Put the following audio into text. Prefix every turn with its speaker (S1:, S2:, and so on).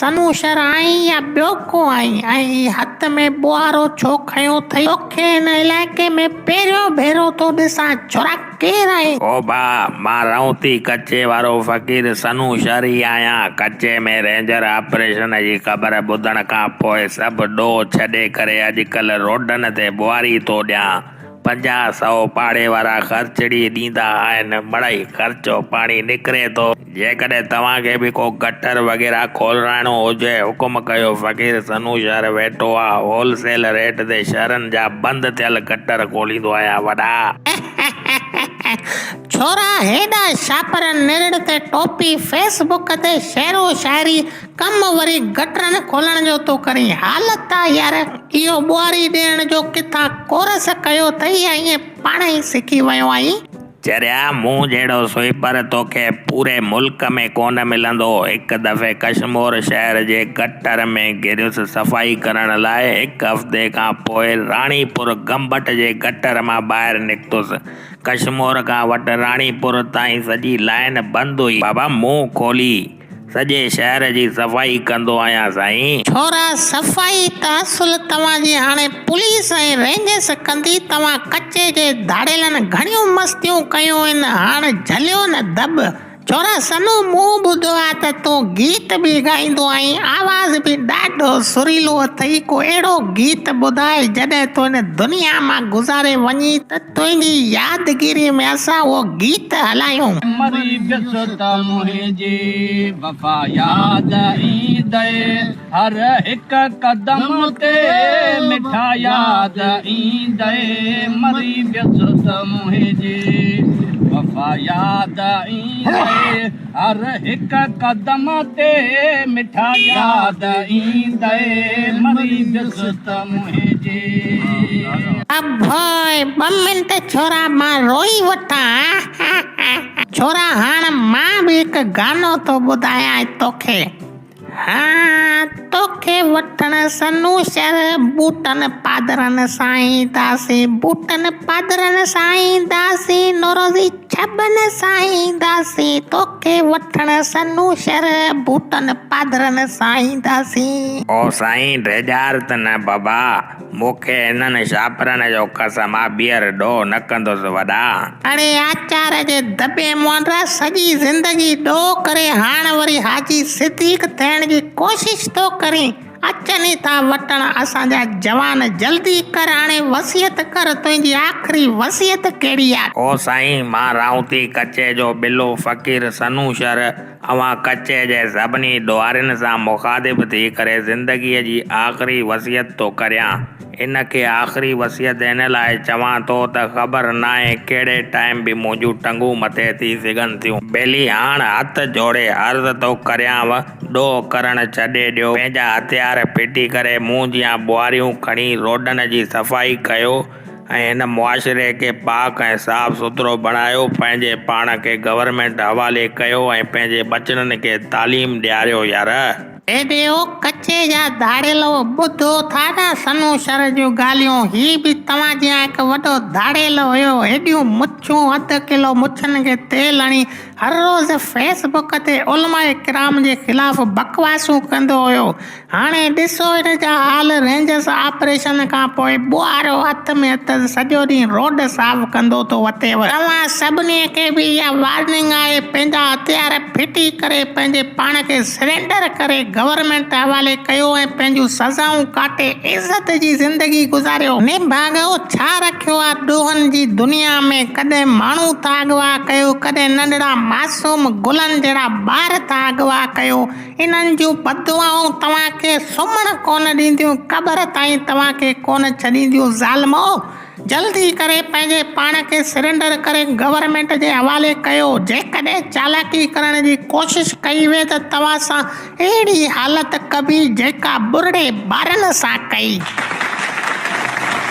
S1: سنو شر آهين يا ٻيو ڪو آهين ۽ هي هٿ ۾ ٻوهارو ڇو کنيو اٿئي؟ توکي هن علائقي ۾ پهريون ڀيرو ٿو ڏسان، ڇورا ڪير آهين؟
S2: او ڀاء، مان رئونتي ڪچي وارو فقير سنو شر ئي آهيان. ڪچي ۾ رينجر آپريشن جي خبر ٻڌڻ کان پوء سڀ ڏوهه ڇڏي ڪري اڄڪلهه روڊن تي ٻوهاري ٿو ڏيان. 50 سئو پاڙي وارا خرچڙي ڏيندا آهن، مڙئي خرچو پاڻي نڪري ٿو. جيڪڏهن توهان کي به ڪو گٽر وغيره کولرائڻو هجي حڪم ڪيو فقير سنو شهر ويٺو آ هول سيل ريٽ تي شهرن جا بند ٿيل گٽر کوليندو آهيان وڏا.
S1: ڇورا هيڏا شاپر نرڙ تي ٽوپي فيس بڪ تي شعر و شاعري ڪم وري گٽرن کولڻ جو ٿو ڪرين حالت آ يار اهو ٻوهاري ڏيڻ جو ڪٿان ڪورس ڪيو اٿئي يا ائين پاڻ ئي سکي ويو آهين.
S2: چريا مون جهڙو سوئيپر توکي پوري ملڪ ۾ ڪونه ملندو. هڪ دفعي ڪشمور شهر جي گٽر ۾ گهريس صفائي ڪرڻ لاء. هڪ هفتي کان پوء راڻيپور گمبٽ جي گٽر مان ٻاهر نڪتس. ڪشمور کان وٺ راڻيپور تائين سڄي لائين بند هئي. بابا منهن کولي سڄي شهر جي صفائي ڪندو آهيان سائين.
S1: ڇورا صفائي ته اصل توهان جي هاڻي پوليس ۽ رينجرس ڪندي توهان ڪچي جي ڌاڙيلن گهڻيون مستيون ڪيون آهن هاڻ جهليو نه دٻ ڇورا سنو مون ٻڌو آ ته تون گيت به ڳائيندو آهين آواز به ڏاڍو سريلو اٿئي ڪو اهڙو گيت ٻڌاء جڏهن تون هن دنيا مان گذاري وڃين ته تنهنجي يادگيري ۾ اسان اهو گيت هلايون.
S3: مري ويس ته منهنجي وفا ياد ايندئي هر هڪ قدم تي مٺا ياد ايندئي مري ويس ته منهنجي وفا ياد ايندئي هر هڪ قدم تي مٺا ياد ايندئي مري ويس ته منهنجي.
S1: اڀوء ٻه منٽ ڇورا مان روئي وٺان. ڇورا هاڻ مان به هڪ گانو ٿو ٻڌايانء توکي. ها توکي وٺڻ سنو شھر بوٽن پادرن سان اينداسين بوٽن پادرن سان اينداسين نوروزي ڇٻن سان اينداسين توکي وٺڻ سنو شھر بوٽن پادرن سان اينداسين.
S2: او سائين ڊيڄار ته نه بابا، مون کي انهن شاپرن جو قسم آ ٻيهر ڏوهه نه ڪندس وڏا.
S1: اڙي آچار جي دٻي مونڊرا سڄي زندگي ڏوهه ڪري هاڻ وري حاجي صديق ٿيڻ جي ڪوشش ٿو ڪرين اچن ئي ٿا وٽڻ اسان جا جوان جلدي ڪر هاڻي وصيت ڪر تنهنجي آخري وصيت ڪهڙي آ.
S2: او سائين مان رائونتي ڪچي جو ٻلو فقير سنو شر اوهان ڪچي جي سڀني ڏوهارين سان مخاطب ٿي ڪري زندگيء جي آخري وصيت ٿو ڪريان. ان کي آخري وصيت ان لاء چوان ٿو ته خبر ناهي ڪهڙي ٽائيم به منهنجون ٽنگون مٿي ٿي سگهن ٿيون. ٻيلي هاڻ هٿ جوڙي عرض ٿو ڪريانو، ڏوهه ڪرڻ ڇڏي ڏيو، پنهنجا هٿيار ڦٽي ڪري مون جيان ٻوهاريون کڻي روڊن جي صفائي ڪيو ۽ هن معاشري کي پاڪ ۽ صاف سٿرو بڻايو، پنهنجي پاڻ کي گورنمينٽ حوالي ڪيو ۽ پنهنجي ٻچڙن کي تعليم ڏياريو يار.
S1: ايڏي او ڪچي جا ڌاڙيلؤ ٻڌو ٿا نه سنو شر جون ڳالهيون هي به توهان جيان هڪ وڏو ڌاڙيل هيو هيڏيون مڇون اڌ ڪلو مڇن کي تيل هڻي هر روز فيس بڪ تي علماء ڪرام جي خلاف بڪواسون ڪندو هيو هاڻي ڏسو هن جا حال رينجرس آپريشن کان پوء ٻوهارو هٿ ۾ اٿس سڄو ڏينهن روڊ صاف ڪندو ٿو وتيو. توهان سڀني کي به اها وارننگ آهي پنهنجا هٿيار ڦٽي ڪري پنهنجي پاڻ کي سرينڊر ڪري گورنمينٽ حوالي ڪيو ۽ پنهنجون سزائون ڪاٽي عزت جي زندگي گذاريو. نڀاڳئو ڇا رکيو آ ڏوهن جي دنيا ۾ ڪڏهن ماڻهو ٿا اغوا ڪيو ڪڏهن ننڍڙا معصوم گلن جهڙا ٻار ٿا اغوا ڪيو انهن جون بددعائون توهان کي سمهڻ ڪونه ڏينديون، قبر تائين توهان کي ڪونه ڇڏينديون، ظالمؤ! جلدي ڪري پنهنجي پاڻ کي سرينڊر ڪري گورنمينٽ جي حوالي ڪيو، جيڪڏهن چالاڪي ڪرڻ جي ڪوشش ڪئي وئي ته توهان سان اهڙي حالت ڪبي جيڪا ٻرڙي ٻارن سان ڪئي.